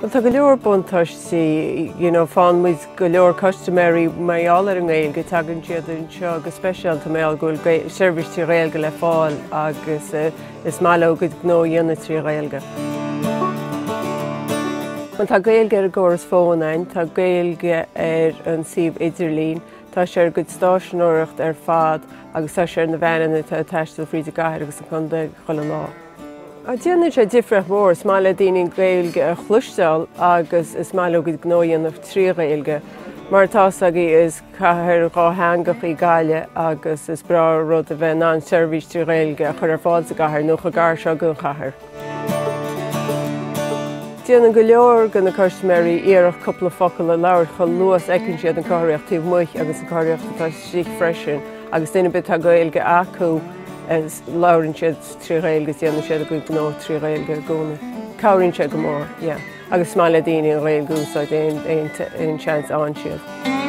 Bhuel tá go leor buntáistí, you know, faigheann muid go leor custaiméirí mar gheall ar an nGaeilge, tagann siad anseo go speisialta mar gheall go bhfuil seirbhís trí Ghaeilge le fáil agus is maith leo a gcuid gnó a dhéanamh trí Ghaeilge. Bhuel tá Gaeilge ar an gcóras fóin againn, tá Gaeilge ar an suíomh idirlín, tá sé ar ár gcuid stáiseanóireacht ar fad agus tá sé ar na veaineanna atá ag taisteal fríd an gcathair agus an contae chuile lá. Déanann sé difríocht mhór. Is maith le daoine an Ghaeilge a chloisteáil agus is maith leo a gcuid gnó a dhéanamh trí Ghaeilge. Mar atá fhios agaibh is cathair dhátheangach í Gaillimh agus is breá an rud a bheith in ann seirbhís trí Ghaeilge a chur ar fáil sa gcathair nó chomh gar seo don chathair. Déanann go leor de na custaiméirí iarracht cúpla focal a labhairt chomh luath is a fheiceann siad an comharthaíocht taobh amuigh agus an comharthaíocht atá istigh freisin agus duine ar bith atá Gaeilge acu labhrann siad trí Ghaeilge agus déanann siad a gcuid gnó trí Ghaeilge i gcónaí. Cabhraíonn sé go mór, yeah. Agus is maith le daoine an Ghaeilge a úsáid aon aon seans a fhaigheann siad.